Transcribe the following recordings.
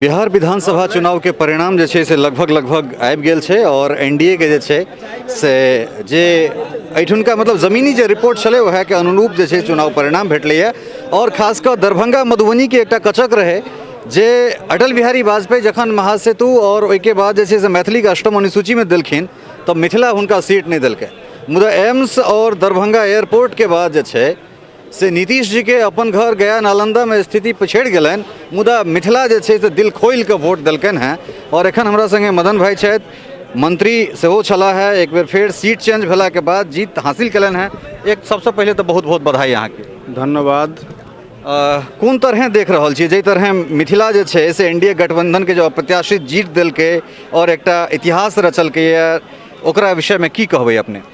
बिहार विधानसभा चुनावके परिणाम जे छै से लगभग लगभग आबि गेल छै आओर एन डी ए के जे छै से जे एहिठुनका मतलब जमीनी जे रिपोर्ट छलै उएहके अनुरूप जे छै चुनाव परिणाम भेटलैए। आओर खास कऽ दरभंगा मधुबनीके एकटा कचक रहै जे अटल बिहारी वाजपेयी जखन महासेतु आओर ओहिके बाद जे छै से मैथिलीके अष्टम अनुसूचीमे देलखिन तऽ मिथिला हुनका सीट नहि देलकै, मुदा एम्स आओर दरभंगा एयरपोर्टके बाद जे छै से नीतीश जीके अपन घर गया नालन्दामे स्थिति पिछड़ि गेलनि, मुदा मिथिला जे छै से दिल खोलि कऽ वोट देलकनि हेँ। आओर एखन हमरा सङ्गे मदन भाइ छथि, मंत्री सेहो छलाह हेँ, एक बेर फेर सीट चेंज भेलाके बाद जीत हासिल केलनि हेँ। एक सबसँ पहिले तऽ बहुत बहुत बधाई अहाँके। धन्यवाद। कोन तरहें देख रहल छियै जाहि तरहें मिथिला जे छै से एन डी ए गठबंधनके जो अप्रत्याशित जीत देलकै आओर एकटा इतिहास रचलकैए, ओकरा विषयमे की कहबै अपने?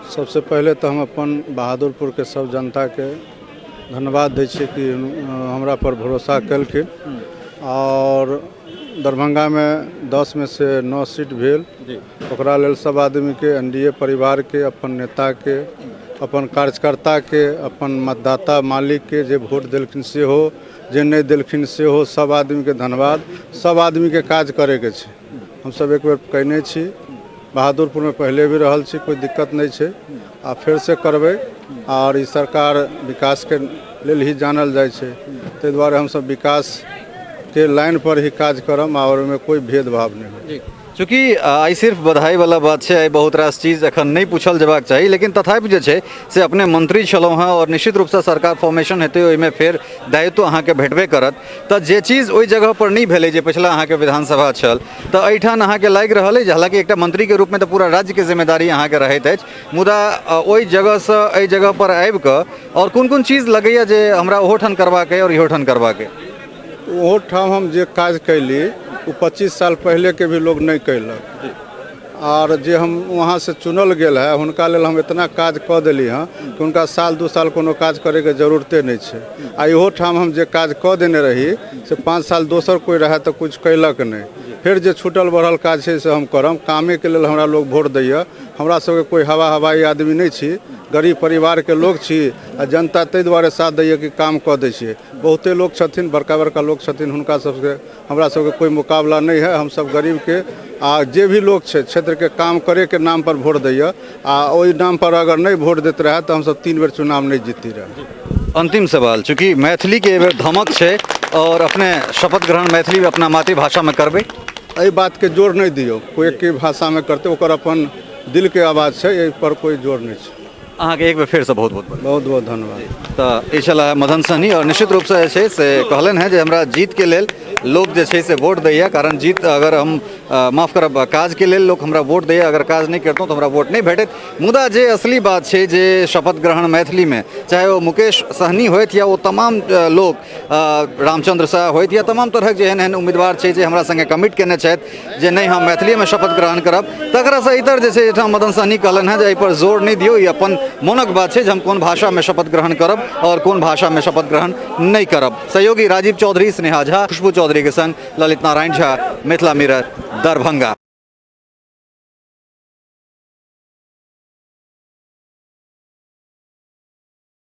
सबसँ पहिले तऽ हम अपन बहादुरपुरके सब जनताके धन्यवाद दै छियै कि हमरा पर भरोसा केलखिन आओर दरभंगामे 10मे से 9 सीट भेल, ओकरा लेल सब आदमीके एन डी ए परिवारके, अपन नेताके, अपन कार्यकर्ताके, अपन मतदाता मालिकके जे वोट देलखिन सेहो, जे नहि देलखिन सेहो, सब आदमीके धन्यवाद। सब आदमीके काज करैके छै, हमसब एक बेर कयने छी, बहादुरपुरमे पहिले भी रहल छी, कोइ दिक्कत नहि छै आ फेरसँ करबै। आओर ई सरकार विकासके लेल ही जानल जाइ छै, ताहि दुआरे हमसब विकासके लाइनपर ही काज करब आओर ओहिमे कोइ भेदभाव नहि होइ। चूँकि आइ सिर्फ बधाईवला बात छै, आइ बहुत रास चीज एखन नहि पूछल जेबाक चाही, लेकिन तथापि जे छै से अपने मंत्री छलहुँ हेँ आओर निश्चित रूपसँ सरकार फॉर्मेशन हेतै ओहिमे फेर दायित्व अहाँके भेटबे करत, तऽ जे चीज ओहि जगहपर नहि भेलै जे पछिला अहाँके विधानसभा छल, तऽ एहिठाम अहाँके लागि रहल अछि, हालाँकि एकटा मंत्रीके रूपमे तऽ पूरा राज्यके जिम्मेदारी अहाँके रहैत अछि, मुदा ओहि जगहसँ एहि जगहपर आबिकऽ आओर कोन कोन चीज लगैए जे हमरा ओहोठाम करबाक अइ आओर इहोठाम करबाक अइ? ओहोठाम हम जे काज कयली ओ 25 साल पहिलेके भी लोग नहि कयलक, आओर जे हम वहाँसँ चुनल गेल है हुनका लेल हम इतना काज कऽ देली हँ कि हुनका साल 2 साल कोनो काज करैके जरूरते नहि छै। आ इहोठाम हम जे काज कऽ देने रही से 5 साल दोसर कोइ रहए तऽ किछु कयलक नहि, फेर जे छूटल बढ़ल काज छै से हम करब। कामेके लेल हमरा लोग वोट दैए, हमरा सबके कोइ हवा हवाई आदमी नहि छी, गरीब परिवारके लोक छी आ जनता ताहि दुआरे साथ दैए कि काम कऽ दै छियै। बहुते लोक छथिन, बड़का बड़का लोक छथिन, हुनका सबके हमरा सबके कोइ मुकाबला नहि है। हमसब गरीबके आ जे भी लोक छै क्षेत्रके काम करैके नामपर वोट दैए, आ ओहि नामपर अगर नहि वोट दैत रहए तऽ हमसब 3 बेर चुनाव नहि जीतती रहए। अंतिम सवाल, चूँकि मैथिलीके एहि बेर धमक छै आओर अपने शपथ ग्रहण मैथिली अपना मातृभाषामे करबै? एहि बातके जोर नहि दियौ, कोइ एके भाषामे करतै, ओकर अपन दिलके आवाज छै, एहिपर कोइ जोर नहि छै। अहाँके एक बेर फेरसँ बहुत बहुत बहुत बहुत धन्यवाद। तऽ ई छलाह मदन सहनी आओर निश्चित रूपसँ जे छै से कहलनि हेँ जे हमरा जीतके लेल लोक जे छै से वोट दैए, कारण जीत अगर हम माफ करब काजके लेल लोक हमरा वोट दैए, अगर काज नहि करितहुँ तऽ हमरा वोट नहि भेटैत। मुदा जे असली बात छै जे शपथ ग्रहण मैथिलीमे, चाहे ओ मुकेश सहनी होथि या ओ तमाम लोक रामचंद्र शाह होथि या तमाम तरहक जे एहन एहन उम्मीदवार छै जे हमरा सङ्गे कमिट केने छथि जे नहि हम मैथिलीमे शपथ ग्रहण करब, तकरासँ इतर जे छै एहिठाम मदन सहनी कहलनि हेँ जे एहिपर जोर नहि दियौ, ई अपन मोनक बात छै जे हम कोन भाषामे शपथ ग्रहण करब आओर कोन भाषामे शपथ ग्रहण नहि करब। सहयोगी राजीव चौधरी, स्नेहा झा, खुशबू चौधरीके सङ्ग ललित नारायण झा, मिथिला मिरर, दरभंगा।